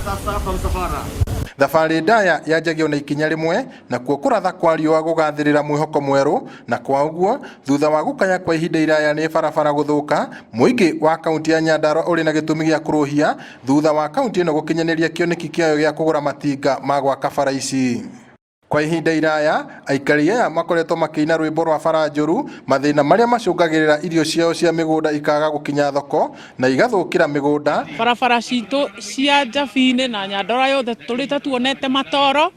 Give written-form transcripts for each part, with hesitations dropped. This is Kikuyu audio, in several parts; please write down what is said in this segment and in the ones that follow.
Sasa kwa msafara. Thabarĩ ndaya yanjagio na ikinya rĩmwe, nakuo kũratha kwa riũa gũgathĩrĩra mwĩhoko mwerũ, na kwa ũguo thutha wa gũkaya kwa ihinda iraya nĩ barabara gũthũka, mũingĩ wa kaunti ya Nyandarua ũrĩ na gĩtũmi gĩa kũrũhia thutha wa kaunti ĩno gũkinyanĩria kĩoneki kĩayo gĩa kũgũra matinga ma gwaka bara ici. Kwa ihinda iraya aikari aya makoretwo makĩina rwĩmbo rwa bara njũru, mathĩna marĩa macũngagĩrĩra irio ciao cia mĩgũnda ikaga gũkinya thoko na igathũkĩra mĩgũnda. Barabara citũ cia Njabinĩ na Nyandarua yothe tũrĩte tuonete matoro,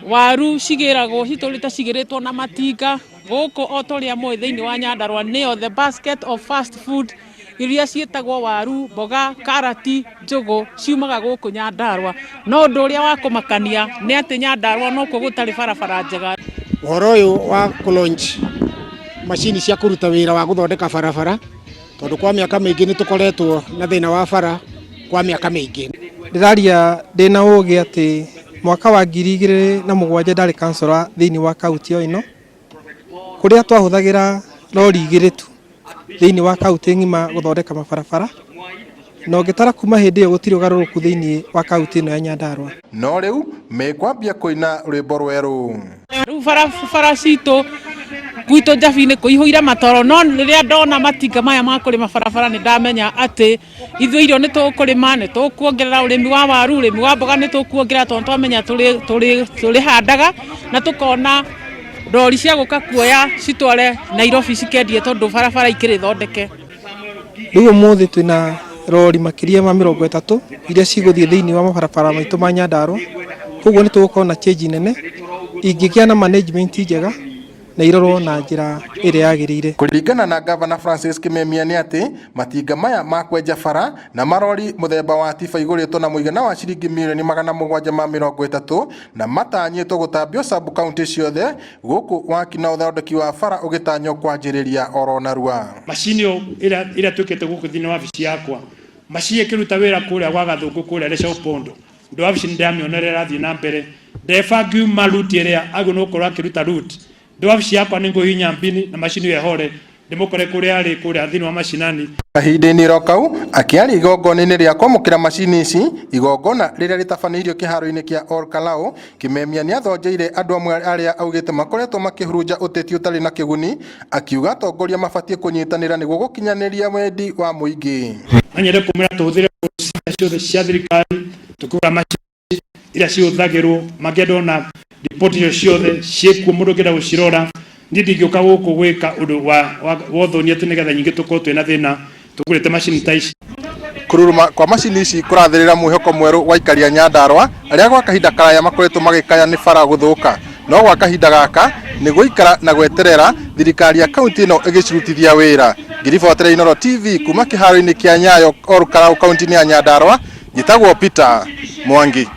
waru cigĩragwo citũrĩte cigĩrĩtwo na matinga gũkũ o ta ũrĩa mũĩ thĩinĩ wa Nyandarua nĩyo the basket of fast food iria ciĩtagwo waru, mboga, karati, njũgũ ciumaga gũkũ Nyandarua. No ũndũ ũrĩa wa kũmakania nĩ atĩ Nyandarua nokuo gũtarĩ barabara njega. Ũhoro ũyũ wa kũ launch macini cia kũruta wĩra wa gũthondeka barabara, tondũ kwa mĩaka mĩingĩ nĩ tũkoretwo na thĩna wa bara kwa mĩaka mĩingĩ. Ndĩraria ndĩna ũgĩ atĩ mwaka wa 2007 ndarĩ kansora thĩinĩ wa kaunti o ĩno, kũrĩa twahũthagĩra rori igĩrĩ tu thĩinĩ wa kaunti ng'ima gũthondeka mabarabara, na ũngĩtara kuma hĩndĩ ĩyo gũtirĩ ũgarũrũku thĩinĩ wa kaunti ĩno ya Nyandarua. No rĩu mekwambia kũina rwĩmbo rwerũ. Rĩu barabara citũ gwitũ Njabinĩ kũihũire matoro, no rĩrĩa ndona matinga maya ma kũrĩma barabara nĩ ndamenya atĩ ithuĩ irio nĩ tũkũrĩma, nĩ tũkuongerera ũrĩmi wa waru, ũrĩmi wa mboga nĩ tũkuongerera tondũ twamenya tũrĩhandaga na tũkona rori cia gũka kuoya citware Nairobi cikendie tondũ barabara ikĩrĩ thondeke. Rĩu ũmũthĩ twĩna rori makĩria ma 30 iria cigũthiĩ thĩinĩ wa mabarabara maitũ ma Nyandarua, koguo nĩ tũgũkorwo na change nene ingĩgĩa na management njega na irorwo na njĩra ĩrĩa yagĩrĩire. Kũringana na Gavana Francis Kimemia nĩ atĩ matinga maya ma kwenja bara na marori mũthemba wa tiba igũrĩtwo na mũigana wa ciringi 730,000,000 na matanyĩtwo gũtambio sub county ciothe gũkũ waki na ũthondeki wa bara ũgĩtanywo kwanjĩrĩria oro narua. Macini ĩyo ĩrĩa twĩkĩte gũkũ thĩinĩ wa wabici yakwa, macini ĩkĩruta wĩra kũrĩa gwa Gathũngũ kũrĩa Leisure Upondo, ndĩ wabici nĩ ndĩramĩona ũrĩa ĩrathiĩ na mbere. Ndereba ngiuma route ĩrĩa agĩrĩirwo nĩ gũkorwo akĩruta route, ndĩ wabici yakwa nĩ ngũhihinya mbini na macini ĩyo ĩhore, ndĩmũkore kũrĩa arĩ kũrĩa thĩinĩ wa macinani. Kahinda-inĩ ro kau akĩaria igongona-inĩ rĩa kwamũkĩra macini ici, igongona rĩrĩa rĩtabanĩirio kĩharo-inĩ kĩa Ol Kalou, Kimemia nĩathonjeire andũ amwe arĩa augĩte makoretwo makĩhurunja ũteti ũtarĩ na kĩguni, akiuga atongoria mabatiĩ kũnyitanĩra nĩguo gũkinyanĩria wendi wa mũingĩ. No nyende kũmwĩra tũhũthĩre ciothe cia thirikari tũkĩgũra macini iria cihũthagĩrwo, mangĩenda ona riboti icio ciothe ciĩkuo mũndũ ũngĩenda gũcirora. Niĩ ndingĩũka gũkũ gwĩka ũndũ wa ũthoni atĩ nĩgetha nyingĩ tũkorwo twĩna thĩna tũgũrĩte macini ta ici. Kũruruma kwa macini ici kũrathĩrĩra mwĩhoko mwerũ wa aikari a Nyandarua arĩa gwa kahinda karaya makoretwo magĩkaya nĩ bara gũthũka, no gwa kahinda gaka nĩ gũikara na gweterera thirikari ya kaunti ĩno ĩgĩcirutithia wĩra. Ngĩribotera Inooro TV kuma kĩharo-inĩ kĩa Nyayo Ol Kalou kaunti-inĩ ya Nyandarua, njĩtagwo Peter Mwangi.